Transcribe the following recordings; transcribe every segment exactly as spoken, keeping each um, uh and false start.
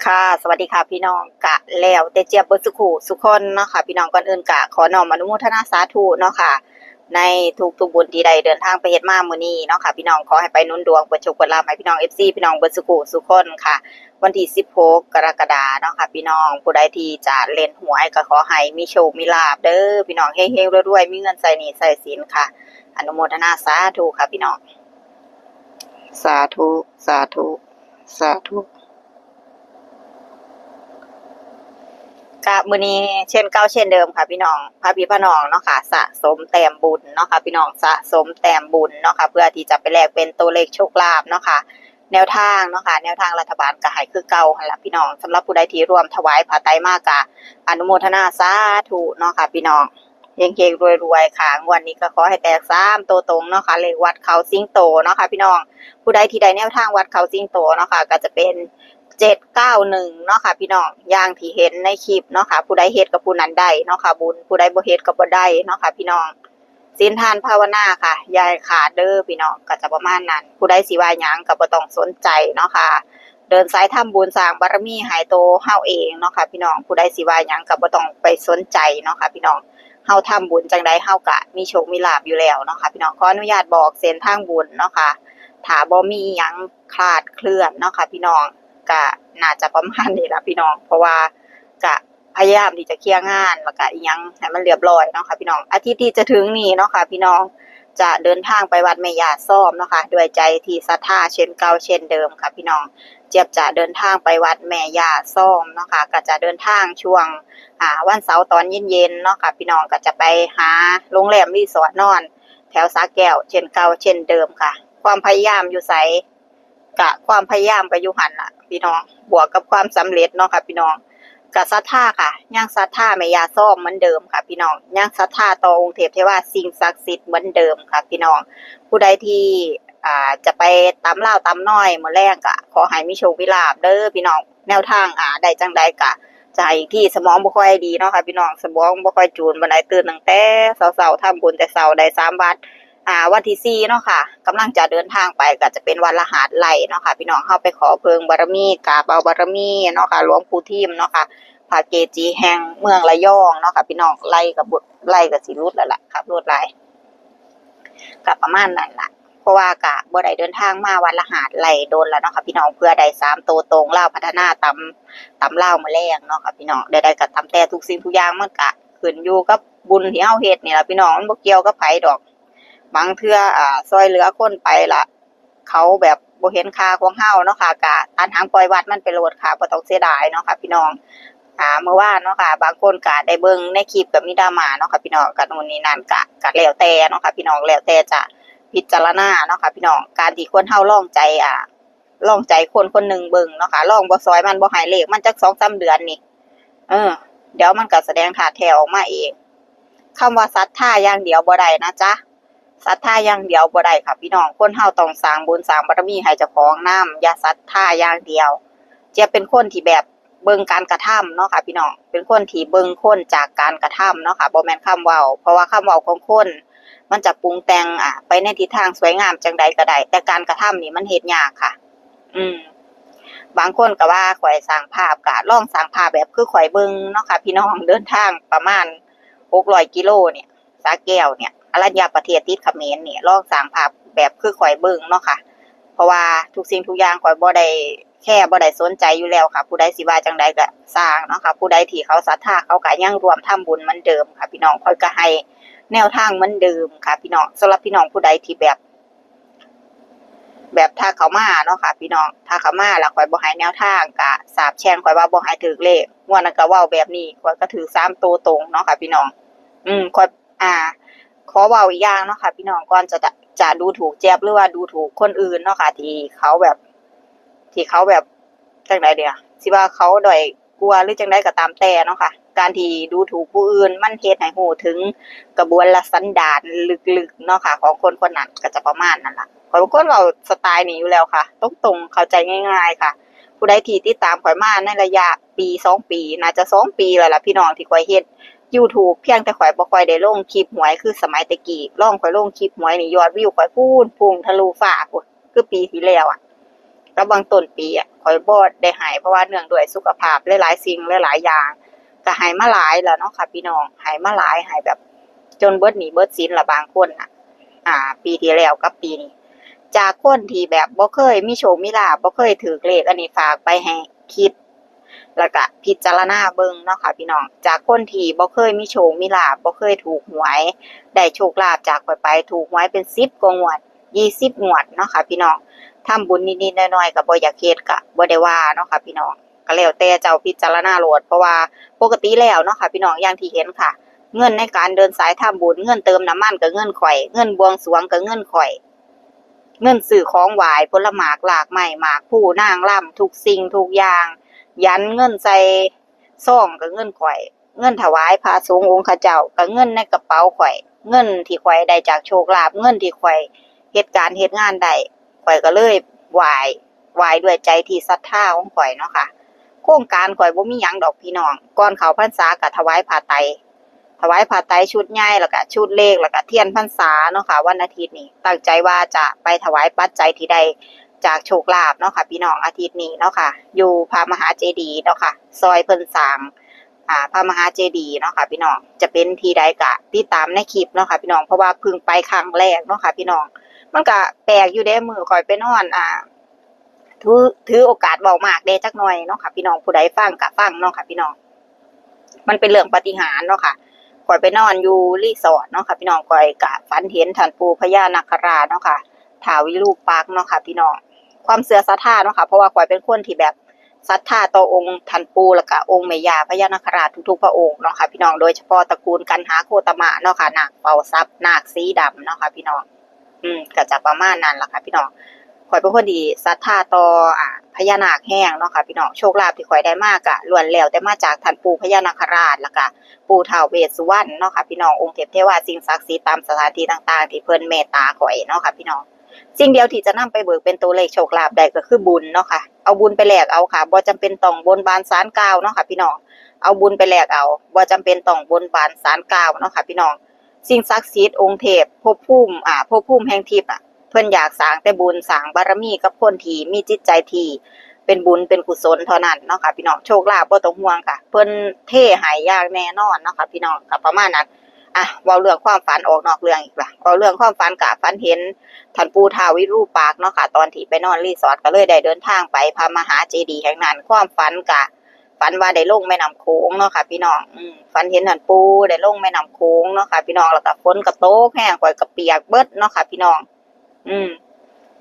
ค่ะ สวัสดีค่ะพี่น้อง กะแล้วแต่เจี๊ยบเบิดสุขุสุคนเนาะค่ะพี่น้อง ก่อนอื่นกะขอน้อมอนุโมทนาสาธุเนาะค่ะ ในทุกๆบุญที่ได้เดินทางไปเฮ็ดมามื้อนี้เนาะค่ะพี่น้อง ขอให้ไปหนุนดวงเปิดโชคเปิดลาภให้พี่น้อง เอฟซี พี่น้องเบิดสุขุสุคนค่ะ วันที่สิบหกกรกฎาเนาะค่ะพี่น้อง ผู้ใดที่จะเล่นหวยก็ขอให้มีโชคมีลาภเด้อพี่น้อง เฮงๆรวยๆ มีเงินใส่หนี้ใส่สินค่ะ อนุโมทนาสาธุค่ะพี่น้อง สาธุ สาธุ สาธุ กะมื้อนี้เช่นเก่าเช่นเดิมค่ะพี่น้อง พาพี่พาน้องเนาะค่ะ สะสมแต้มบุญเนาะค่ะพี่น้อง สะสมแต้มบุญเนาะค่ะ เพื่อที่จะไปแลกเป็นตัวเลขโชคลาภเนาะค่ะ แนวทางเนาะค่ะ แนวทางรัฐบาลก็ให้คือเก่าหั่นล่ะพี่น้อง สำหรับผู้ใดที่ร่วมถวายผ้าไตรมากะ อนุโมทนาสาธุเนาะค่ะพี่น้อง เฮงๆรวยๆค่ะ งวดนี้ก็ขอให้แตกสามตัวตรงเนาะค่ะ เลขวัดเขาสิงโตเนาะค่ะพี่น้อง ผู้ใดที่ได้แนวทางวัดเขาสิงโตเนาะค่ะ ก็จะเป็น เจ็ดเก้าหนึ่งเนาะค่ะพี่น้อง อย่างที่เห็นในคลิปเนาะค่ะ ผู้ใดเฮ็ดกับผู้นั้นได้เนาะค่ะ บุญ ผู้ใดบ่เฮ็ดก็บ่ได้เนาะค่ะพี่น้อง ศีลทานภาวนาค่ะ อย่าให้ขาดเด้อพี่น้อง ก็จะประมาณนั้น ผู้ใดสิว่าหยังก็บ่ต้องสนใจเนาะค่ะ เดินสายทำบุญสร้างบารมีให้โตเฮาเองเนาะค่ะพี่น้อง ผู้ใดสิว่าหยังก็บ่ต้องไปสนใจเนาะค่ะพี่น้อง เฮาทำบุญจั่งใดเฮาก็มีโชคมีลาภอยู่แล้วเนาะค่ะพี่น้อง ขออนุญาตบอกเส้นทางบุญเนาะค่ะ ถ้าบ่มีอิหยังคลาดเคลื่อนเนาะค่ะพี่น้อง ก็น่าจะประมาณนี้ล่ะพี่น้อง เพราะว่าก็พยายามที่จะเคลียร์งาน แล้วก็อิหยังให้มันเรียบร้อยเนาะค่ะพี่น้อง อาทิตย์ที่จะถึงนี้เนาะค่ะพี่น้อง จะเดินทางไปวัดแม่ย่าซ่อมเนาะค่ะ ด้วยใจที่ศรัทธาเช่นเก่าเช่นเดิมค่ะพี่น้อง เจี๊ยบจะเดินทางไปวัดแม่ย่าซ่อมเนาะค่ะ ก็จะเดินทางช่วง อ่า วันเสาร์ตอนเย็นๆเนาะค่ะพี่น้อง ก็จะไปหาโรงแรมรีสอร์ทนอน แถวสระแก้วเช่นเก่าเช่นเดิมค่ะ ความพยายามอยู่ไส กะความพยายามก็อยู่หั่นล่ะพี่น้อง บวกกับความสำเร็จเนาะค่ะพี่น้อง กะศรัทธาค่ะ ยังศรัทธาแม่ย่าซ่อมเหมือนเดิมค่ะพี่น้อง ยังศรัทธาต่อองค์เทพเทวาสิ่งศักดิ์สิทธิ์เหมือนเดิมค่ะพี่น้อง ผู้ใดที่ อ่า จะไปตำลาวตำนอยมื้อแลงกะขอให้มีโชคมีลาภเด้อพี่น้อง แนวทาง อ่า ได้จั่งใดกะจะให้อีกที สมองบ่ค่อยดีเนาะค่ะพี่น้อง สมองบ่ค่อยจูนปานใด ตื่นตั้งแต่เช้าๆ ทำบุญแต่เช้าได้สามวัด อ่า วันที่สี่เนาะค่ะ กำลังจะเดินทางไป ก็จะเป็นวัดรหัสไล่เนาะค่ะพี่น้อง เฮาไปขอเพิ่งบารมี กราบเอาบารมีเนาะค่ะ หลวงปู่ทิมเนาะค่ะ พระเกจิแห่งเมืองระยองเนาะค่ะพี่น้อง ไล่ก็บ่ ไล่ก็สิหลุดแล้วล่ะ ขับรถหลาย ก็ประมาณนั้นล่ะ เพราะว่าก็บ่ได้เดินทางมาวัดรหัสไล่โดนแล้วเนาะค่ะพี่น้อง เพื่อได้สามตัวตรง ลาวพัฒนาตำ ตำลาวมื้อแลงเนาะค่ะพี่น้อง ใดๆก็ตามแต่ ทุกสิ่งทุกอย่างมันก็ขึ้นอยู่กับบุญที่เฮาเฮ็ดนี่ล่ะพี่น้อง มันบ่เกี่ยวกับไผดอก บางเทื่อ อ่า ซ่อยเหลือคนไปละ เขาแบบบ่เห็นค่าของเฮาเนาะค่ะ กะตัดหางปล่อยวัดมันไปโลดค่ะ บ่ต้องเสียดายเนาะค่ะพี่น้อง อ่า เมื่อวานเนาะค่ะ บางคนกะได้เบิ่งในคลิปกะมีดราม่าเนาะค่ะพี่น้อง กะนู่นนี่นั่น กะ กะแล้วแต่เนาะค่ะพี่น้อง แล้วแต่จะพิจารณาเนาะค่ะพี่น้อง การที่คนเฮาลองใจ อ่า ลองใจคนคนหนึ่งเบิ่งเนาะค่ะ ลองบ่ซ่อยมัน บ่ให้เลขมันจักสองสามเดือนนี่ เออ เดี๋ยวมันก็แสดงท่าแท้ออกมาเอง คำว่าศรัทธาอย่างเดียวบ่ได้นะจ๊ะ ศรัทธาอย่างเดียวบ่ได้ค่ะพี่น้อง คนเฮาต้องสร้างบุญสร้างบารมีให้เจ้าของนำ อย่าศรัทธาอย่างเดียว เจี๊ยบเป็นคนที่แบบเบิ่งการกระทำเนาะค่ะพี่น้อง เป็นคนที่เบิ่งคนจากการกระทำเนาะค่ะ บ่แม่นคำเว้า เพราะว่าคำเว้าของคน มันจะปรุงแต่ง อ่า ไปในทิศทางสวยงามจั่งใดก็ได้ แต่การกระทำนี่มันเฮ็ดยากค่ะ อืม บางคนก็ว่าข้อยสร้างภาพ ก็ลองสร้างภาพแบบคือข้อยเบิ่งเนาะค่ะพี่น้อง เดินทางประมาณหกร้อยกิโลเนี่ย สระแก้วเนี่ย อรัญญประเทศติดเขมรเนี่ย ลองสร้างภาพแบบคือข้อยเบิ่งเนาะค่ะ เพราะว่าทุกสิ่งทุกอย่างข้อยบ่ได้แคร์ บ่ได้สนใจอยู่แล้วค่ะ ผู้ใดสิว่าจั่งใดก็ซ่างเนาะค่ะ ผู้ใดที่เขาศรัทธา เขาก็ยังร่วมทำบุญเหมือนเดิมค่ะพี่น้อง ข้อยก็ให้แนวทางเหมือนเดิมค่ะพี่น้อง สำหรับพี่น้องผู้ใดที่แบบ แบบทักเข้ามาเนาะค่ะพี่น้อง ทักเข้ามาแล้วข้อยบ่ให้แนวทาง ก็สาปแช่งข้อยว่าบ่ให้ถืกเลข งวดนั้นก็เว้าแบบนี้ ข้อยก็ถืกสามตัวตรงเนาะค่ะพี่น้อง อืม ข้อย อ่า ขอเว้าอีกอย่างเนาะค่ะพี่น้อง ก่อนจะ จะดูถูกเจี๊ยบหรือว่าดูถูกคนอื่นเนาะค่ะ ที่เขาแบบ ที่เขาแบบ จั่งใดเดีย สิว่าเขาด้อยกว่าหรือจั่งใดก็ตามแต่เนาะค่ะ การที่ดูถูกผู้อื่นมันเฮ็ดให้ฮู้ถึงกระบวนละสันดานลึกๆเนาะค่ะ ของคนคนนั้น ก็จะประมาณนั้นล่ะ ข้อยเป็นคนเว้าสไตล์นี้อยู่แล้วค่ะ ตรงๆ เข้าใจง่ายๆค่ะ ผู้ใดที่ติดตามข้อยมาในระยะปีสองปี น่าจะสองปีแล้วล่ะพี่น้อง ที่ข้อยเฮ็ด YouTube เพียงแต่ข้อยบ่ค่อยได้ลงคลิปหวยคือสมัยแต่กี้ ลองข้อยลงคลิปหวยนี่ยอดวิวข้อยพู้น พุ่งทะลุฟ้าพู้น คือปีที่แล้วอะ กับบางต้นปีอะ ข้อยบ่ได้ให้ เพราะว่าเนื่องด้วยสุขภาพหลายๆสิ่งหลายๆอย่าง ก็ให้มาหลายแล้วเนาะค่ะพี่น้อง ให้มาหลาย ให้แบบจนเบิดหนี้เบิดสินละบางคนน่ะ อ่า ปีที่แล้วกับปีนี้ จากคนที่แบบบ่เคยมีโชคมีลาภ บ่เคยถืกเลข อันนี้ฝากไปให้คิด แล้วก็พิจารณาเบิ่งเนาะค่ะพี่น้อง จากคนที่บ่เคยมีโชคมีลาภ บ่เคยถูกหวย ได้โชคลาภจากข้อยไป ถูกหวยเป็นสิบกว่างวด ยี่สิบงวดเนาะค่ะพี่น้อง ทำบุญนิดๆหน่อยๆ ก็บ่อยากเฮ็ด ก็บ่ได้ว่าเนาะค่ะพี่น้อง ก็แล้วแต่เจ้าพิจารณาโลด เพราะว่าปกติแล้วเนาะค่ะพี่น้อง อย่างที่เห็นค่ะ เงินในการเดินสายทำบุญ เงินเติมน้ำมันก็เงินข้อย เงินบวงสรวงก็เงินข้อย เงินซื้อของไหว้ ผลหมาก หมากไม้ หมากพลู นางรำ ทุกสิ่งทุกอย่าง ยันเงินใส่ซองก็เงินข้อย เงินถวายพระสงฆ์องค์ข้าเจ้าก็เงินในกระเป๋าข้อย เงินที่ข้อยได้จากโชคลาภ เงินที่ข้อยเฮ็ดการเฮ็ดงานได้ ข้อยก็เลยไหว้ ไหว้ด้วยใจที่ศรัทธาของข้อยเนาะค่ะ โครงการข้อยบ่มีหยังดอกพี่น้อง ก่อนเข้าพรรษาก็ถวายผ้าไตร ถวายผ้าไตรชุดใหญ่ แล้วก็ชุดเล็ก แล้วก็เทียนพรรษาเนาะค่ะ วันอาทิตย์นี้ตั้งใจว่าจะไปถวายปัจจัยที่ได้จากโชคลาภเนาะค่ะพี่น้อง อาทิตย์นี้เนาะค่ะ อยู่พระมหาเจดีย์เนาะค่ะ ซอยเพิ่นสร้าง อ่า พระมหาเจดีย์เนาะค่ะพี่น้อง จะเป็นที่ใดก็ติดตามในคลิปเนาะค่ะพี่น้อง เพราะว่าเพิ่งไปครั้งแรกเนาะค่ะพี่น้อง มันก็แปลกอยู่เด้ มื้อข้อยไปนอน อ่า ถือ ถือโอกาสเว้ามากแด่จักหน่อยเนาะค่ะพี่น้อง ผู้ใดฟังก็ฟังเนาะค่ะพี่น้อง มันเป็นเรื่องปาฏิหาริย์เนาะค่ะ ข้อยไปนอนอยู่รีสอร์ทเนาะค่ะพี่น้อง ข้อยก็ฝันเห็นท่านปู่พญานาคราชเนาะค่ะ ท้าววิรูปักษ์เนาะค่ะพี่น้อง ความเชื่อศรัทธาเนาะค่ะ เพราะว่าข้อยเป็นคนที่แบบศรัทธาต่อองค์ท่านปู่ แล้วก็องค์แม่ย่าพญานาคราชทุกๆพระองค์เนาะค่ะพี่น้อง โดยเฉพาะตระกูลกันหาโคตมะเนาะค่ะ นาคเฝ้าทรัพย์ นาคสีดำเนาะค่ะพี่น้อง อืม ก็จะประมาณนั้นล่ะค่ะพี่น้อง ข้อยเป็นคนที่ศรัทธาต่อ อ่า พญานาคแฮงเนาะค่ะพี่น้อง โชคลาภที่ข้อยได้มาก็ล้วนแล้วแต่มาจากท่านปู่พญานาคราช แล้วก็ปู่ท้าวเวสสุวรรณเนาะค่ะพี่น้อง องค์เทพเทวา สิ่งศักดิ์สิทธิ์ตามสถานที่ต่างๆ ที่เพิ่นเมตตาข้อยเนาะค่ะพี่น้อง สิ่งเดียวที่จะนำไปเบิกเป็นตัวเลขโชคลาภได้ก็คือบุญเนาะค่ะ เอาบุญไปแลกเอาค่ะ บ่จำเป็นต้องบนบานศาลกล่าวเนาะค่ะพี่น้อง เอาบุญไปแลกเอา บ่จำเป็นต้องบนบานศาลกล่าวเนาะค่ะพี่น้อง สิ่งศักดิ์สิทธิ์องค์เทพภพภูมิ อ่า ภพภูมิแห่งทิพย์อะ เพิ่นอยากสร้างแต่บุญสร้างบารมีกับคนที่มีจิตใจที่เป็นบุญเป็นกุศลเท่านั้นเนาะค่ะพี่น้อง โชคลาภบ่ต้องห่วงค่ะ เพิ่นเทให้อย่างแน่นอนเนาะค่ะพี่น้อง ก็ประมาณนั้น อ่ะ เว้าเรื่องความฝันออกนอกเรื่องอีกละ เว้าเรื่องความฝันก็ฝันเห็นท่านปู่ท้าววิรูปักษ์เนาะค่ะ ตอนที่ไปนอนรีสอร์ทก็เลยได้เดินทางไปพระมหาเจดีย์แห่งนั้น ความฝันก็ฝันว่าได้ลงแม่น้ำโขงเนาะค่ะพี่น้อง อืม ฝันเห็นท่านปู่ได้ลงแม่น้ำโขงเนาะค่ะพี่น้อง แล้วก็ฝนก็ตกแฮง ข้อยก็เปียกเบิดเนาะค่ะพี่น้อง อืม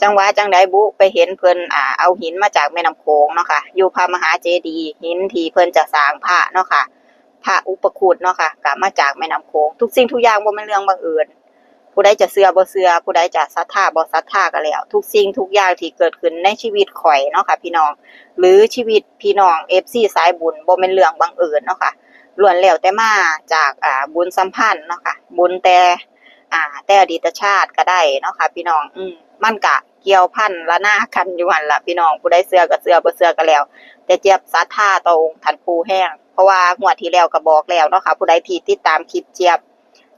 จังหวะจังใดบุ ไปเห็นเพิ่น อ่า เอาหินมาจากแม่น้ำโขงเนาะค่ะ อยู่พระมหาเจดีย์ หินที่เพิ่นจะสร้างพระเนาะค่ะ พระอุปคุตเนาะค่ะ ก็มาจากแม่น้ำโขง ทุกสิ่งทุกอย่างบ่แม่นเรื่องบังเอิญ ผู้ใดจะเชื่อบ่เชื่อ ผู้ใดจะศรัทธาบ่ศรัทธาก็แล้ว ทุกสิ่งทุกอย่างที่เกิดขึ้นในชีวิตข้อยเนาะค่ะพี่น้อง หรือชีวิตพี่น้อง เอฟซี สายบุญ บ่แม่นเรื่องบังเอิญเนาะค่ะ ล้วนแล้วแต่มาจาก อ่า บุญสัมพันธ์เนาะค่ะ บุญแต่ อ่า แต่อดีตชาติก็ได้เนาะค่ะพี่น้อง อืม มันก็เกี่ยวพันละนากันอยู่หั่นล่ะพี่น้อง ผู้ใดเชื่อก็เชื่อ บ่เชื่อก็แล้ว แต่เจี๊ยบศรัทธาต่อองค์ท่านปู่แฮง เพราะว่างวดที่แล้วก็บอกแล้วเนาะค่ะ ผู้ใดที่ติดตามคลิปเจี๊ยบ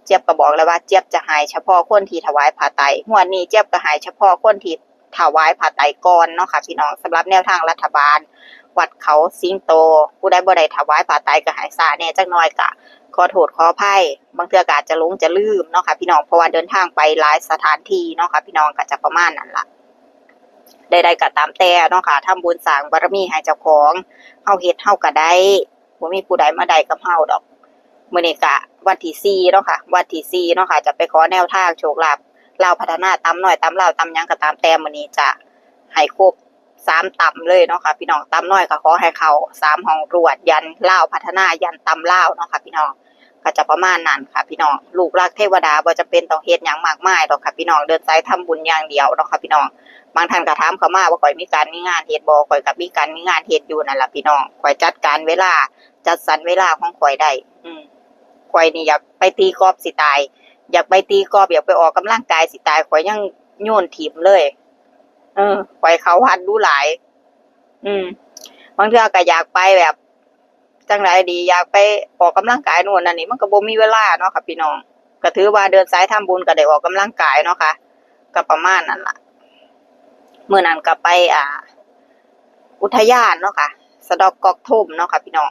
เจี๊ยบก็บอกแล้วว่าเจี๊ยบจะให้เฉพาะคนที่ถวายผ้าไตร งวดนี้เจี๊ยบก็ให้เฉพาะคนที่ถวายผ้าไตรก่อนเนาะค่ะพี่น้อง สำหรับแนวทางรัฐบาล วัดเขาสิงโต ผู้ใดบ่ได้ถวายผ้าไตรก็ให้ช้าแหน่จักหน่อย ก็ขอโทษขออภัย บางเทื่อก็อาจจะหลงจะลืมเนาะค่ะพี่น้อง เพราะว่าเดินทางไปหลายสถานที่เนาะค่ะพี่น้อง ก็จะประมาณนั้นล่ะ ใดๆก็ตามแต่เนาะค่ะ ทำบุญสร้างบารมีให้เจ้าของ เฮาเฮ็ดเฮาก็ได้ บ่มีผู้ใดมาได้กับเฮาดอก มื้อนี้ก็วันที่สี่เนาะค่ะ วันที่สี่เนาะค่ะ จะไปขอแนวทางโชคลาภ ลาวพัฒนา ตำน้อย ตำลาว ตำหยังก็ตามแต่ มื้อนี้จะให้ครบสามตำเลยเนาะค่ะพี่น้อง ตำน้อยก็ขอให้เข้าสามห้องรวด ยันลาวพัฒนา ยันตำลาวเนาะค่ะพี่น้อง ก็จะประมาณนั้นค่ะพี่น้อง ลูกรักเทวดาบ่จำเป็นต้องเฮ็ดหยังมากมายดอกค่ะพี่น้อง เดินสายทำบุญอย่างเดียวเนาะค่ะพี่น้อง บางท่านก็ถามเข้ามาว่าข้อยมีการมีงานเฮ็ดบ่ ข้อยก็มีการมีงานเฮ็ดอยู่นั่นล่ะพี่น้อง ข้อยจัดการเวลา จัดสรรเวลาของข้อยได้ อืม ข้อยนี่อยากไปตีกอล์ฟสิตาย อยากไปตีกอล์ฟ อยากไปออกกำลังกายสิตาย ข้อยยังโยนถิ่มเลย เออ ข้อยเข้าวัดดูหลาย อืม บางเทื่อก็อยากไปแบบ จั่งใดดี อยากไปออกกำลังกายโน่นนั่นนี่ มันก็บ่มีเวลาเนาะค่ะพี่น้อง ก็ถือว่าเดินสายทำบุญก็ได้ออกกำลังกายเนาะค่ะ ก็ประมาณนั้นล่ะ มื้อนั้นก็ไป อ่า อุทยานเนาะค่ะ สะเดาะก๊อกธมเนาะค่ะพี่น้อง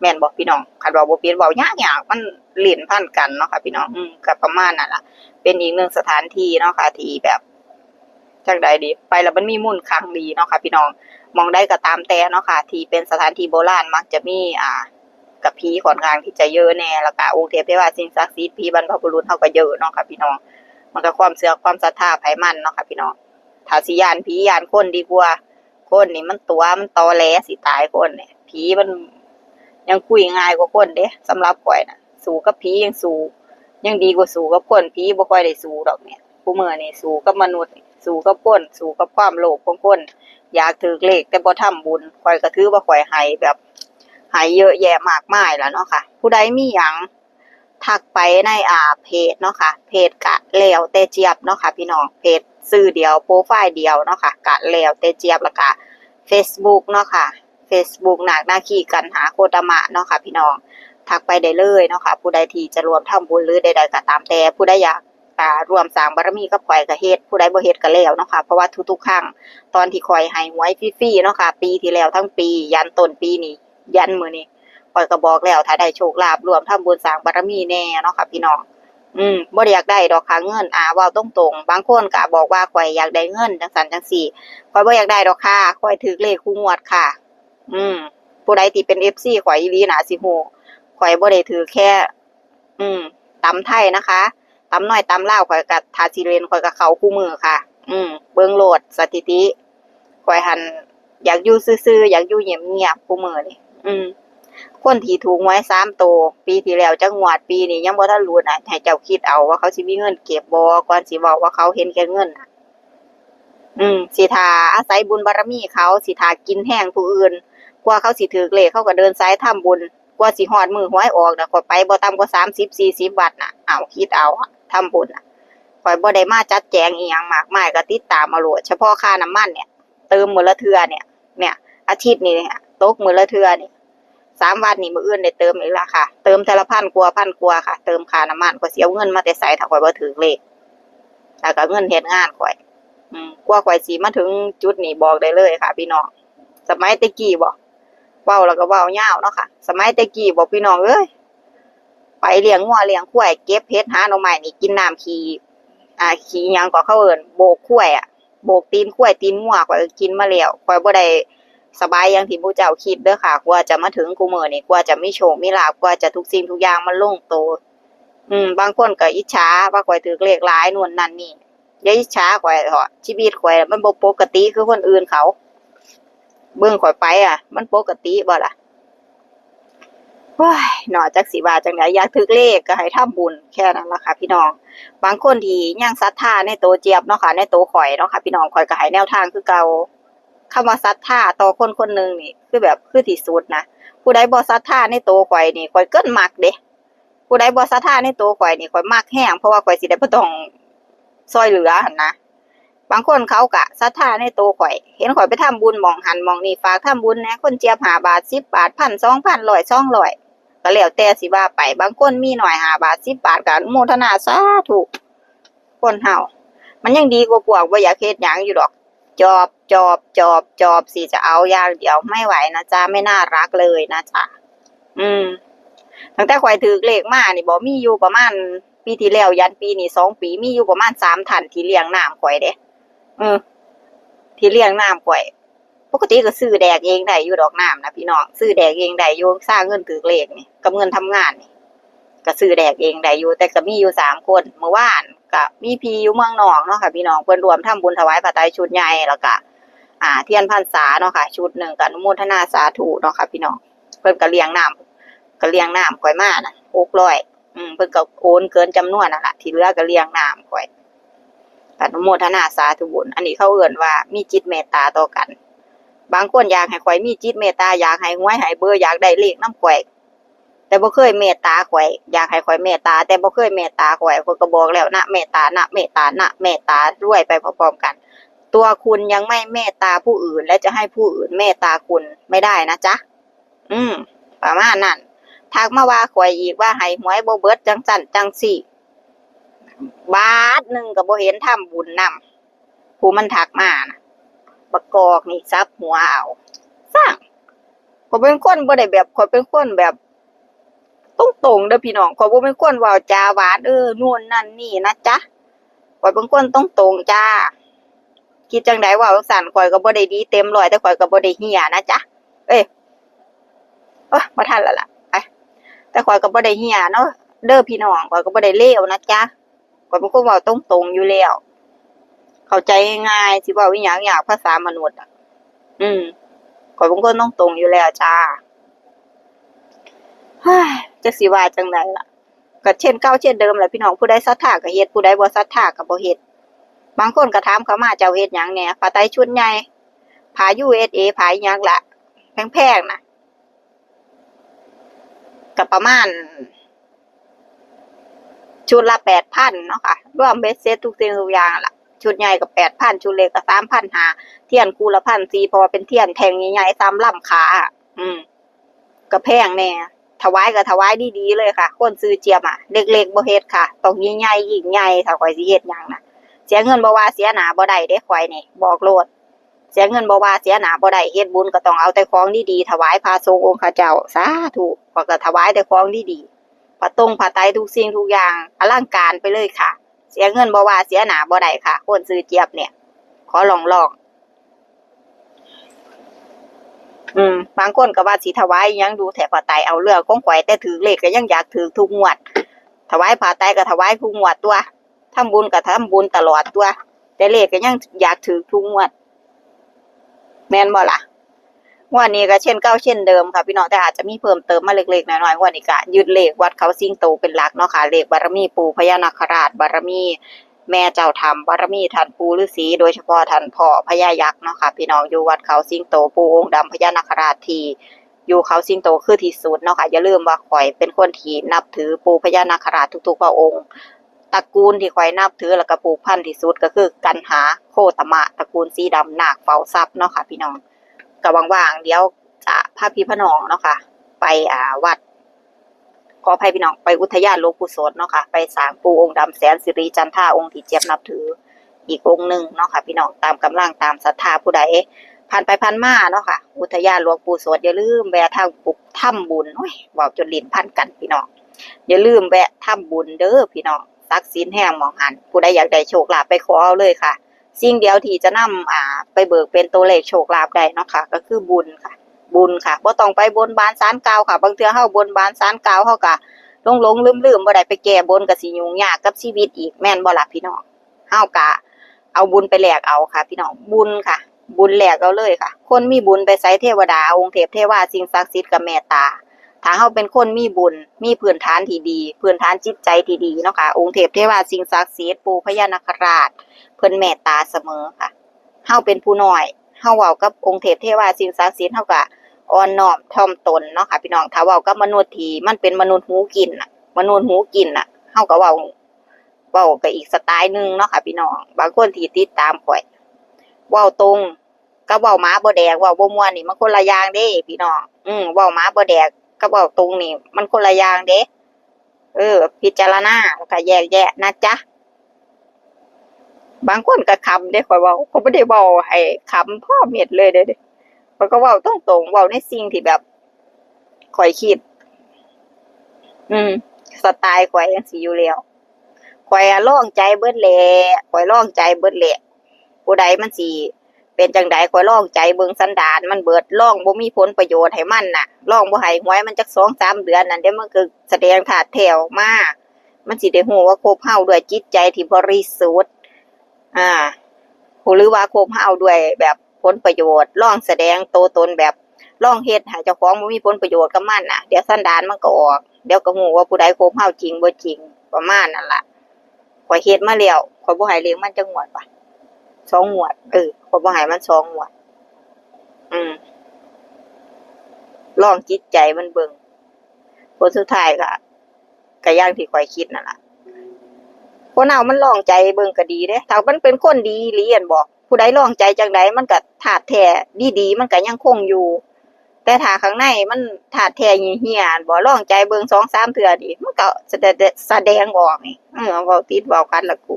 แม่นบ่พี่น้อง คันเว้าบ่เป็นเว้ายากๆ มันลิ้นพันกันเนาะค่ะพี่น้อง อืม ก็ประมาณนั้นล่ะ เป็นอีกหนึ่งสถานที่เนาะค่ะ ที่แบบ จั่งใดดี ไปแล้วมันมีมนต์ขลังดีเนาะค่ะพี่น้อง หม่องใดก็ตามแต่เนาะค่ะ ที่เป็นสถานที่โบราณมักจะมี อ่า กับผีค่อนข้างที่จะเยอะแน่ แล้วก็องค์เทพเทวาสิ่งศักดิ์สิทธิ์ ผีบรรพบุรุษเฮาก็เยอะเนาะค่ะพี่น้อง มันก็ความเชื่อความศรัทธาไผมันเนาะค่ะพี่น้อง ถ้าสิย้านผีย้านคนดีกว่า คนนี่มันตั๋วมันตอแหลสิตาย คนนี่ ผีมันยังคุยง่ายกว่าคนเด้ สำหรับข้อยน่ะ สู้กับผียังสู้ ยังดีกว่าสู้กับคน ผีบ่ค่อยได้สู้ดอกเนี่ย คุมื้อนี่สู้กับมนุษย์ สู้กับคน สู้กับความโลภของคน อยากถืกเลขแต่บ่ทำบุญ ข้อยก็ถือว่าข้อยให้แบบ ให้เยอะแยะมากมายแล้วเนาะค่ะ ผู้ใดมีหยัง ทักไปใน อ่า เพจเนาะค่ะ เพจกะแล้วแต่เจี๊ยบเนาะค่ะพี่น้อง เพจชื่อเดียว โปรไฟล์เดียวเนาะค่ะ กะแล้วแต่เจี๊ยบ แล้วกะเฟซบุ๊กเนาะค่ะ เฟซบุ๊กนาคนาคีกันหาโคตมะเนาะค่ะพี่น้อง ทักไปได้เลยเนาะค่ะ ผู้ใดที่จะร่วมทำบุญหรือใดๆก็ตามแต่ ผู้ใดอยาก อ่า ร่วมสร้างบารมีกับข้อยก็เฮ็ด ผู้ใดบ่เฮ็ดก็แล้วเนาะค่ะ เพราะว่าทุกๆครั้ง ตอนที่ข้อยให้หวยฟรีๆเนาะค่ะ ปีที่แล้วทั้งปี ยันต้นปีนี้ ยันมื้อนี้ ข้อยก็บอกแล้ว ถ้าได้โชคลาภร่วมทำบุญสร้างบารมีแน่เนาะค่ะพี่น้อง อืม บ่ได้อยากได้ดอกค่ะเงิน อ่า เว้าตรงๆ บางคนก็บอกว่าข้อยอยากได้เงินจั่งซั้นจั่งซี้ ข้อยบ่อยากได้ดอกค่ะ ข้อยถืกเลขคู่งวดค่ะ อืม ผู้ใดที่เป็นเอฟซีข้อยอีหลีน่าสิฮู้ ข้อยบ่ได้ถืกแค่ อืม ตำไทยนะคะ ตำน้อยตำลาวข้อยก็ ถ้าสิเล่นข้อยก็เข้าคู่มื้อค่ะ อืม เบิ่งโลดสถิติ ข้อยหั้นอยากอยู่ซื่อๆ อยากอยู่เงียบๆ คู่มื้อนี่ อืม คนที่ถูกหวยสามโต ปีที่แล้วจักงวด ปีนี้ยังบ่ทันหลุดน่ะ ให้เจ้าคิดเอาว่าเขาสิมีเงินเก็บบ่ ก่อนสิเว้าว่าเขาเห็นแก่เงินน่ะ อืม สิท่าอาศัยบุญบารมีเขา สิท่ากินแฮงผู้อื่น กว่าเขาสิถืกเลข เขาก็เดินสายทำบุญ กว่าสิฮอดมื้อหวยออกน่ะ ข้อยไปบ่ต่ำกว่าสามสิบสี่สิบวัดน่ะ เอา คิดเอา ทำบุญน่ะ ข้อยบ่ได้มาจัดแจงอิหยังมากมาย ก็ติดตามเอาโลด เฉพาะค่าน้ำมันเนี่ย เติมมื้อละเทื่อเนี่ย เนี่ย อาทิตย์นี้เนี่ย ตกมื้อละเทื่อนี่ สามวัดนี่ มื้ออื่นได้เติมอีกแล้วค่ะ เติมเทื่อละพันกว่า พันกว่าค่ะ เติมค่าน้ำมัน ข้อยสิเอาเงินมาแต่ไส ถ้าข้อยบ่ถืกเลข แล้วก็เงินเฮ็ดงานข้อย อืม กว่าข้อยสิมาถึงจุดนี้ บอกได้เลยค่ะพี่น้อง สมัยแต่กี้บ่ เว้าแล้วก็เว้ายาวเนาะค่ะ สมัยแต่กี้บ่พี่น้องเอ้ย ไปเลี้ยงงัวเลี้ยงควาย เก็บเห็ดหาหน่อไม้นี่ กินน้ำขี้ อ่า ขี้หยังก็เขาเอิ้น โบกควายอะ โบกตีนควายตีนงัว ข้อยก็กินมาแล้ว ข้อยบ่ได้สบายอย่างที่หมู่เจ้าคิดเด้อค่ะ กว่าจะมาถึงคุมื้อนี้ กว่าจะมีโชคมีลาภ กว่าจะทุกสิ่งทุกอย่างมันลงตัว อืม บางคนก็อิจฉาว่าข้อยถืกเลขหลายนู่นนั่นนี่ อย่าอิจฉาข้อยเถาะ ชีวิตข้อยมันบ่ปกติคือคนอื่นเขา เบิ่งข้อยไปอะ มันปกติบ่ล่ะ โอ้ย เนาะ จักสิว่าจั่งใด อยากถืกเลขก็ให้ทำบุญ แค่นั้นล่ะค่ะพี่น้อง บางคนที่ยังศรัทธาในโตเจี๊ยบเนาะค่ะ ในโตข้อยเนาะค่ะพี่น้อง ข้อยก็ให้แนวทางคือเก่า คำว่าศรัทธาต่อคนคนหนึ่งนี่ คือแบบ คือที่สุดนะ ผู้ใดบ่ศรัทธาในโตข้อยนี่ ข้อยเกินมักเด้ ผู้ใดบ่ศรัทธาในโตข้อยนี่ ข้อยมักแฮง เพราะว่าข้อยสิได้บ่ต้องซ่อยเหลือหั้นนะ บางคนเขาก็ศรัทธาในโตข้อย เห็นข้อยไปทำบุญหม่องหั้นหม่องนี่ ฝากทำบุญแหน่ คนเจี๊ยบห้าบาท สิบบาท พัน สองพัน ร้อย สองร้อย ก็แล้วแต่สิว่าไป บางคนมีน้อยห้าบาท สิบบาท ก็อนุโมทนาสาธุ คนเฮา มันยังดีกว่าพวกบ่อยากเฮ็ดหยังอยู่ดอก จอบ จอบ จอบ จอบ สิจะเอาอย่างเดียว ไม่ไหวนะจ๊ะ ไม่น่ารักเลยนะจ๊ะ อืม ตั้งแต่ข้อยถืกเลขมานี่บ่ มีอยู่ประมาณ ปีที่แล้วยันปีนี้สองปี มีอยู่ประมาณสามท่านที่เลี้ยงน้ำข้อยเด้ เออ ที่เลี้ยงน้ำข้อย ปกติก็ซื้อแดกเองได้อยู่ดอกน้ำนะพี่น้อง ซื้อแดกเองได้อยู่ ซ่าเงินถืกเลขนี่ กับเงินทำงานนี่ ก็ซื้อแดกเองได้อยู่ แต่ก็มีอยู่สามคน มื้อวานก็มีพี่อยู่เมืองนอกเนาะค่ะพี่น้อง เพิ่นร่วมทำบุญถวายผ้าไตรชุดใหญ่ แล้วก็ อ่า เทียนพรรษาเนาะค่ะ ชุดหนึ่ง ก็อนุโมทนาสาธุเนาะค่ะพี่น้อง เพิ่นก็เลี้ยงน้ำ ก็เลี้ยงน้ำข้อยมาน่ะ หกร้อย อืม เพิ่นก็โอนเกินจำนวนนั่นล่ะ ที่เหลือก็เลี้ยงน้ำข้อย อนุโมทนาสาธุบุญ อันนี้เขาเอิ้นว่ามีจิตเมตตาต่อกัน บางคนอยากให้ข้อยมีจิตเมตตา อยากให้หวยให้เบอร์ อยากได้เลขนำข้อย แต่บ่เคยเมตตาข้อย อยากให้ข้อยเมตตา แต่บ่เคยเมตตาข้อย ข้อยก็บอกแล้ว นะเมตตา นะเมตตา นะเมตตา รวยไปพร้อมๆกัน ตัวคุณยังไม่เมตตาผู้อื่น และจะให้ผู้อื่นเมตตาคุณไม่ได้นะจ๊ะ อืม ประมาณนั้น ทักมาว่าข้อยอีกว่าให้หวยบ่เบิดจั่งซั้นจั่งซี้ บาทหนึ่งก็บ่เห็นทำบุญนำ ผู้มันทักมานะ บักกอกนี่สับหัวเอา ข้อยเป็นคนบ่ได้แบบ ข้อยเป็นคนแบบตรงๆเด้อพี่น้อง ข้อยบ่เป็นคนเว้าจาหวาน เออ นู่นนั่นนี่นะจ๊ะ ข้อยเป็นคนตรงๆจ้า คิดจั่งใดเว้าจั่งซั้น ข้อยก็บ่ได้ดีเต็มร้อย แต่ข้อยก็บ่ได้เฮี้ยนะจ๊ะ เอ้ย เอ้ย บ่ทันแล้วล่ะ ไป แต่ข้อยก็บ่ได้เฮี้ยเนาะ เด้อพี่น้อง ข้อยก็บ่ได้เลวนะจ๊ะ ข้อยเป็นคนเว้าตรงๆอยู่แล้ว เข้าใจง่ายๆ สิเว้าอีหยังยากภาษามนุษย์อะ อืม ข้อยเป็นคนตรงๆอยู่แล้วจ้า เฮ้ย จักสิว่าจั่งใดล่ะ ก็เช่นเก่าเช่นเดิมแหละพี่น้อง ผู้ใดศรัทธาก็เฮ็ด ผู้ใดบ่ศรัทธาก็บ่เฮ็ด บางคนก็ถามเข้ามา เจ้าเฮ็ดหยังแหน่ ผ้าไตรชุดใหญ่ ผ้า ยู เอส เอ ผ้าอิหยังล่ะ แพงๆน่ะ ก็ประมาณ ชุดละแปดพันเนาะค่ะ รวมเบ็ดเสร็จทุกสิ่งทุกอย่างละ ชุดใหญ่ก็แปดพัน ชุดเล็กก็สามพันห้า เทียนคู่ละพันสี่ เพราะว่าเป็นเทียนแท่งใหญ่ๆ ส่ำลำขา อืม ก็แพงแหน่ ถวายก็ถวายดีๆเลยค่ะ คนซื่อเจียบอะ เล็กๆบ่เฮ็ดค่ะ ต้องใหญ่ๆ ยิ่งใหญ่ ถ้าข้อยสิเฮ็ดหยังน่ะ เสียเงินบ่ว่าเสียหน้าบ่ได้เด้ ข้อยนี่ บอกโลด เสียเงินบ่ว่าเสียหน้าบ่ได้ เฮ็ดบุญก็ต้องเอาแต่ของดีๆ ถวายพระสงฆ์องค์ข้าเจ้า สาธุ ข้อยก็ถวายแต่ของดีๆ ผ้าตรงผ้าไตรทุกสิ่งทุกอย่าง อลังการไปเลยค่ะ เสียเงินบ่ว่าเสียหน้าบ่ได้ค่ะ คนซื่อเจี๊ยบเนี่ย ขอร้องๆ อืม บางคนก็ว่าสิถวายอิหยังดูแท้ ผ้าไตร เอาเรื่องของข้อย แต่ถืกเลขก็ยังอยากถืกทุกงวด ถวายผ้าไตรก็ถวายทุกงวดตั่ว ทำบุญก็ทำบุญตลอดตั่ว แต่เลขก็ยังอยากถืกทุกงวด แม่นบ่ล่ะ งวดนี้ก็เช่นเก่าเช่นเดิมค่ะพี่น้อง แต่อาจจะมีเพิ่มเติมมาเล็กๆน้อยๆ งวดนี้ก็ยึดเลขวัดเขาสิงโตเป็นหลักเนาะค่ะ เลขบารมีปู่พญานาคราช บารมีแม่เจ้าถ้ำ บารมีท่านปู่ฤาษี โดยเฉพาะท่านพ่อพญายักษ์เนาะค่ะพี่น้อง อยู่วัดเขาสิงโต ปู่องค์ดำพญานาคราช ที่อยู่เขาสิงโตคือที่สุดเนาะค่ะ อย่าลืมว่าข้อยเป็นคนที่นับถือปู่พญานาคราชทุกๆพระองค์ ตระกูลที่ข้อยนับถือแล้วก็ผูกพันที่สุดก็คือกันหา โคตมะ ตระกูลสีดำ นาคเฝ้าทรัพย์เนาะค่ะพี่น้อง ก็ว่างๆ เดี๋ยวจะพาพี่พาน้องเนาะค่ะ ไป อ่า วัด ขออภัยพี่น้อง ไปอุทยานหลวงปู่โสตเนาะค่ะ ไปสร้างปู่องค์ดำแสนสิริจันทรา องค์ที่เจี๊ยบนับถือ อีกองค์หนึ่งเนาะค่ะพี่น้อง ตามกำลังตามศรัทธาผู้ใด ผ่านไปผ่านมาเนาะค่ะ อุทยานหลวงปู่โสต อย่าลืมแวะทำบุญ ทำบุญ โอ้ย เว้าจนลิ้นพันกันพี่น้อง อย่าลืมแวะทำบุญเด้อพี่น้อง ศักดิ์สิทธิ์แฮงหม่องหั้น ผู้ใดอยากได้โชคลาภไปขอเอาเลยค่ะ สิ่งเดียวที่จะนำ อ่า ไปเบิกเป็นตัวเลขโชคลาภได้เนาะค่ะ ก็คือบุญค่ะ บุญค่ะ บ่ต้องไปบนบานศาลกล่าวค่ะ บางเทื่อเฮาบนบานศาลกล่าว เฮาก็หลงๆลืมๆ บ่ได้ไปแก้บน ก็สิยุ่งยากกับชีวิตอีก แม่นบ่ล่ะพี่น้อง เฮาก็เอาบุญไปแลกเอาค่ะพี่น้อง บุญค่ะ บุญแลกเอาเลยค่ะ คนมีบุญไปไส เทวดา องค์เทพเทวา สิ่งศักดิ์สิทธิ์ก็เมตตา ถ้าเฮาเป็นคนมีบุญ มีพื้นฐานที่ดี พื้นฐานจิตใจที่ดีเนาะค่ะ องค์เทพเทวา สิ่งศักดิ์สิทธิ์ ปู่พญานาคราช เพิ่นเมตตาเสมอค่ะ เฮาเป็นผู้น้อย เฮาเว้ากับองค์เทพเทวา สิ่งศักดิ์สิทธิ์ เฮาก็อ่อนน้อมถ่อมตนเนาะค่ะพี่น้อง ถ้าเว้ากับมนุษย์ที่มันเป็นมนุษย์หูกินน่ะ มนุษย์หูกินน่ะ เฮาก็เว้า เว้าก็อีกสไตล์หนึ่งเนาะค่ะพี่น้อง บางคนที่ติดตามข้อย เว้าตรงกับเว้าหมาบ่แดก เว้าบ่ม่วนนี่มันคนละอย่างเด้พี่น้อง อืม เว้าหมาบ่แดกกับเว้าตรงนี่มันคนละอย่างเด้ เออ พิจารณาแล้วก็แยกแยะนะจ๊ะ บางคนก็ขำเด้ ข้อยเว้า ข้อยบ่ได้เว้าให้ขำพ่อเม็ดเลยเด้ ข้อยก็เว้าตรงๆ เว้าในสิ่งที่แบบข้อยคิด อืม สไตล์ข้อยจั่งซี้อยู่แล้ว ข้อยอะลองใจเบิดแหละ ข้อยลองใจเบิดแหละ ผู้ใดมันสิเป็นจั่งใด ข้อยลองใจเบิ่งสันดานมันเบิด ลองบ่มีผลประโยชน์ให้มันน่ะ ลองบ่ให้หวยมันจักสองสามเดือนนั่น เดี๋ยวมันก็แสดงธาตุแท้ออกมา มันสิได้ฮู้ว่าคบเฮาด้วยจิตใจที่บริสุทธิ์ อ่า หรือว่าคบเฮาด้วยแบบผลประโยชน์ ลองแสดงตัวตนแบบ ลองเฮ็ดให้เจ้าของบ่มีผลประโยชน์กับมันน่ะ เดี๋ยวสันดานมันก็ออก เดี๋ยวก็ฮู้ว่าผู้ใดคบเฮาจริงบ่จริง ประมาณนั้นล่ะ ข้อยเฮ็ดมาแล้ว ข้อยบ่ให้เลขมันจักงวดวะ สองงวด เออ ข้อยบ่ให้มันสองงวด อืม ลองจิตใจมันเบิ่ง ผลสุดท้ายก็ ก็อย่างที่ข้อยคิดนั่นล่ะ คนเฮามันลองใจเบิ่งก็ดีเด้ ถ้ามันเป็นคนดีอีหลี หั้นบ่ ผู้ใดลองใจจั่งใด มันก็ธาตุแท้ดีๆ มันก็ยังคงอยู่ แต่ถ้าข้างในมันธาตุแท้เหี่ยๆ หั้นบ่ ลองใจเบิ่งสองสามเทื่อนี่ มันก็แสด- แสดงออกนี่ เออ เว้าติดเว้าขัดละกู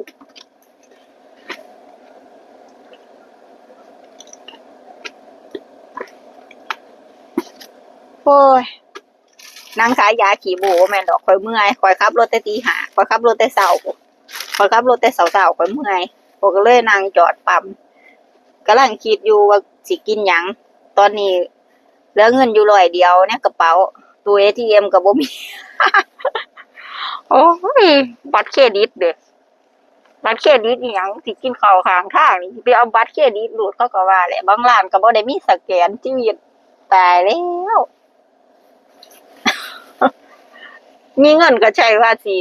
โอ้ย นั่งขายยาขี้บูแม่นดอก ข่อยเมื่อย ข่อยขับรถแต่ตีห้า ข่อยขับรถแต่เช้า ข่อยขับรถแต่เช้าๆ ข่อยเมื่อย ข่อยก็เลยนั่งจอดปั๊ม กำลังคิดอยู่ว่าสิกินหยัง ตอนนี้เหลือเงินอยู่ร้อยเดียวในกระเป๋า ตู้ เอทีเอ็ม ก็บ่มี โอ้ย บัตรเครดิตเด้ บัตรเครดิตอีหยัง สิกินข้าวข้างทางนี่ สิไปเอาบัตรเครดิตรูด เขาก็ว่าแหละ บางร้านก็บ่ได้มีสแกน ชีวิต ตายแล้ว มีเงินก็ใช่ว่าสิ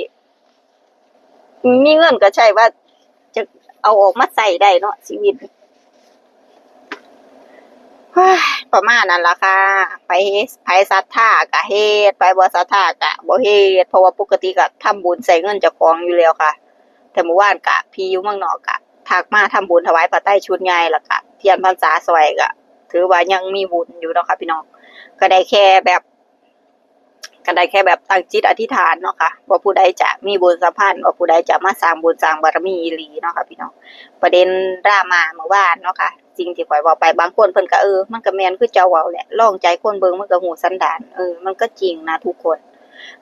มีเงินก็ใช่ว่าจะเอาออกมาใช้ได้เนาะ ชีวิต เฮ้ย ประมาณนั้นล่ะค่ะ ไผ ไผศรัทธาก็เฮ็ด ไผบ่ศรัทธาก็บ่เฮ็ด เพราะว่าปกติก็ทำบุญใช้เงินเจ้าของอยู่แล้วค่ะ แต่เมื่อวานก็พี่อยู่เมืองนอกก็ทักมาทำบุญถวายผ้าไตรชุดใหญ่ แล้วก็เทียนพรรษาซอย ก็ถือว่ายังมีบุญอยู่เนาะค่ะพี่น้อง ก็ได้แค่แบบ ก็ได้แค่แบบตั้งจิตอธิษฐานเนาะค่ะ ว่าผู้ใดจะมีบุญสัมพันธ์ ว่าผู้ใดจะมาสร้างบุญสร้างบารมีอีหลีเนาะค่ะพี่น้อง ประเด็นดราม่าเมื่อวานเนาะค่ะ สิ่งที่ข่อยเว้าไป บางคนเพิ่นก็ เออ มันก็แม่นคือเจ้าเว้าแหละ ลองใจคนเบิ่งมันก็ฮู้สันดาน เออ มันก็จริงนะทุกคน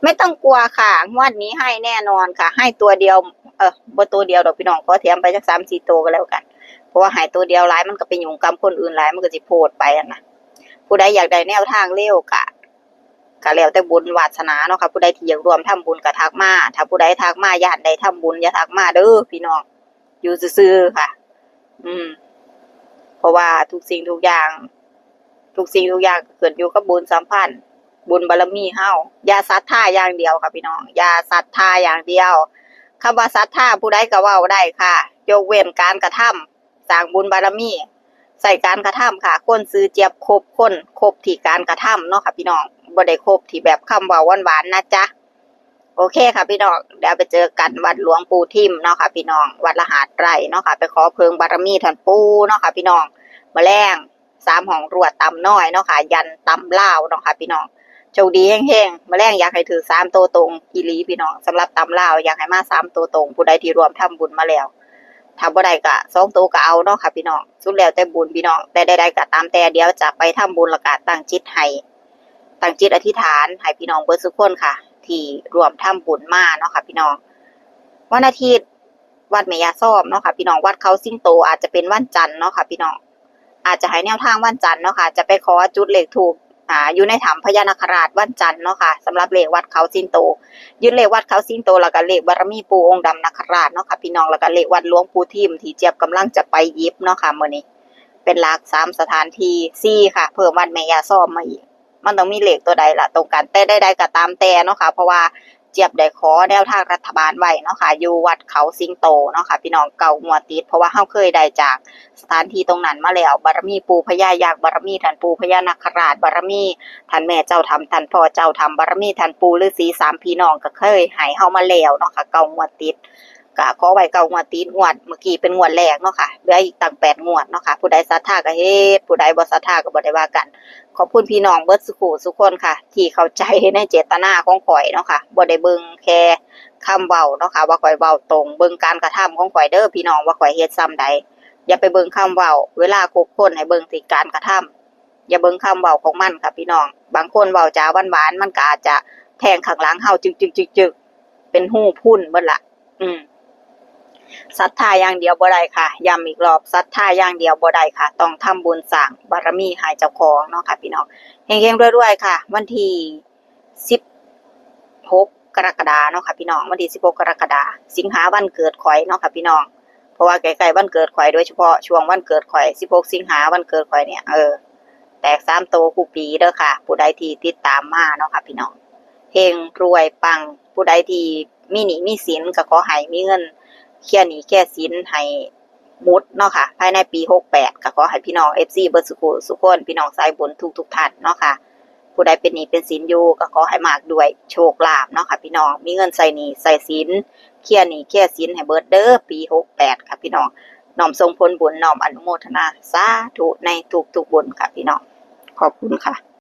ไม่ต้องกลัวค่ะ งวดนี้ให้แน่นอนค่ะ ให้ตัวเดียว เออ บ่ตัวเดียวดอกพี่น้อง ขอแถมไปจักสามสี่ตัวก็แล้วกัน เพราะว่าให้ตัวเดียวหลาย มันก็ไปยุ่งกับคนอื่นหลาย มันก็สิโพดไปอะนะ ผู้ใดอยากได้แนวทางเร็วก็ ก็แล้วแต่บุญวาสนาเนาะค่ะ ผู้ใดที่อยากร่วมทำบุญก็ทักมา ถ้าผู้ใดทักมาย้านได้ทำบุญ อย่าทักมาเด้อพี่น้อง อยู่ซื่อๆค่ะ อืม เพราะว่าทุกสิ่งทุกอย่าง ทุกสิ่งทุกอย่างก็ขึ้นอยู่กับบุญสัมพันธ์ บุญบารมีเฮา อย่าศรัทธาอย่างเดียวค่ะพี่น้อง อย่าศรัทธาอย่างเดียว คำว่าศรัทธาผู้ใดก็เว้าได้ค่ะ ยกเว้นการกระทำ สร้างบุญบารมี ใช้การกระทำค่ะ คนซื่อเจี๊ยบคบคน คบที่การกระทำเนาะค่ะพี่น้อง บ่ได้คบที่แบบคำเว้าหวานๆนะจ๊ะ โอเคค่ะพี่น้อง เดี๋ยวไปเจอกันวัดหลวงปู่ทิมเนาะค่ะพี่น้อง วัดละหาดไร่เนาะค่ะ ไปขอเพิ่งบารมีท่านปู่เนาะค่ะพี่น้อง มื้อแลง สามห้องรวดตำน้อยเนาะค่ะ ยันตำลาวเนาะค่ะพี่น้อง โชคดีเฮงๆ มื้อแลงอยากให้ถืกสามตัวตรงอีหลีพี่น้อง สำหรับตำลาวอยากให้มาสามตัวตรง ผู้ใดที่ร่วมทำบุญมาแล้ว ถ้าบ่ได้ก็สองตัวก็เอาเนาะค่ะพี่น้อง สุดแล้วแต่บุญพี่น้อง แต่ใดๆก็ตามแต่ เดี๋ยวจะไปทำบุญแล้วก็ตั้งจิตให้ ตั้งจิตอธิษฐานให้พี่น้องเบิดซุคนค่ะ ที่ร่วมทำบุญมาเนาะค่ะพี่น้อง วันอาทิตย์ วัดแม่ย่าซอมเนาะค่ะพี่น้อง วัดเขาสิงโตอาจจะเป็นวันจันทร์เนาะค่ะพี่น้อง อาจจะให้แนวทางวันจันทร์เนาะค่ะ จะไปขอจุดเลขธูป อ่า อยู่ในถ้ำพญานาคราชวันจันทร์เนาะค่ะ สำหรับเลขวัดเขาสิงโต ยึดเลขวัดเขาสิงโต แล้วก็เลขบารมีปู่องค์ดำนาคราชเนาะค่ะพี่น้อง แล้วก็เลขวัดหลวงปู่ทิมที่เจี๊ยบกำลังจะไปหยิบเนาะค่ะ มื้อนี้เป็นหลักสามสถานที่ สี่ค่ะ เพิ่มวัดแม่ย่าซอมมาอีก มันต้องมีเลขตัวใดล่ะตรงกัน แต่ใดๆก็ตามแต่เนาะค่ะ เพราะว่าเจี๊ยบได้ขอแนวทางรัฐบาลไว้เนาะค่ะ อยู่วัดเขาสิงโตเนาะค่ะ พี่น้อง เก้างวดติด เพราะว่าเฮาเคยได้จากสถานที่ตรงนั้นมาแล้ว บารมีปู่พญายักษ์ บารมีท่านปู่พญานาคราช บารมีท่านแม่เจ้าถ้ำ ท่านพ่อเจ้าถ้ำ บารมีท่านปู่ฤาษีสามพี่น้องก็เคยให้เฮามาแล้วเนาะค่ะ เก้างวดติด ก็ขอไว้เก้างวดติด งวดเมื่อกี้เป็นงวดแรกเนาะค่ะ เหลืออีกตั้งแปดงวดเนาะค่ะ ผู้ใดศรัทธาก็เฮ็ด ผู้ใดบ่ศรัทธาก็บ่ได้ว่ากัน ขอบคุณพี่น้องเบิดสุขุสุคนค่ะ ที่เข้าใจในเจตนาของข่อยเนาะค่ะ บ่ได้เบิ่งแค่คำเว้าเนาะค่ะ ว่าข่อยเว้าตรง เบิ่งการกระทำของข่อยเด้อพี่น้อง ว่าข่อยเฮ็ดส่ำใด อย่าไปเบิ่งคำเว้า เวลาคบคนให้เบิ่งที่การกระทำ อย่าเบิ่งคำเว้าของมันค่ะพี่น้อง บางคนเว้าจาหวานๆ มันก็อาจจะแทงข้างหลังเฮาจึกๆๆๆ เป็นฮูพุนเบิดละ อืม ศรัทธาอย่างเดียวบ่ได้ค่ะ ย้ำอีกรอบ ศรัทธาอย่างเดียวบ่ได้ค่ะ ต้องทำบุญสร้างบารมีให้เจ้าของเนาะค่ะพี่น้อง เฮงๆรวยๆค่ะ วันที่สิบหกกรกฎาเนาะค่ะพี่น้อง วันที่สิบหกกรกฎา สิงหาวันเกิดข่อยเนาะค่ะพี่น้อง เพราะว่าใกล้ๆวันเกิดข่อย โดยเฉพาะช่วงวันเกิดข่อย สิบหกสิงหาวันเกิดข่อยเนี่ย เออ แตกสามตัวคู่ปีเด้อค่ะ ผู้ใดที่ติดตามมาเนาะค่ะพี่น้อง เฮงรวยปัง ผู้ใดที่มีหนี้มีสินก็ขอให้มีเงินเคลียร์หนี้เคลียร์สินให้หมดเนาะค่ะ ภายในปีหกแปด ก็ขอให้พี่น้อง เอฟซี เบิดสุขุสุคน พี่น้องสายบุญทุกๆท่านเนาะค่ะ ผู้ใดเป็นหนี้เป็นสินอยู่ก็ขอให้มากด้วยโชคลาภเนาะค่ะพี่น้อง มีเงินใช้หนี้ใช้สิน เคลียร์หนี้เคลียร์สินให้เบิดเด้อ ปีหกแปดค่ะพี่น้อง น้อมส่งผลบุญ น้อมอนุโมทนาสาธุในทุกๆบุญค่ะพี่น้อง ขอบคุณค่ะ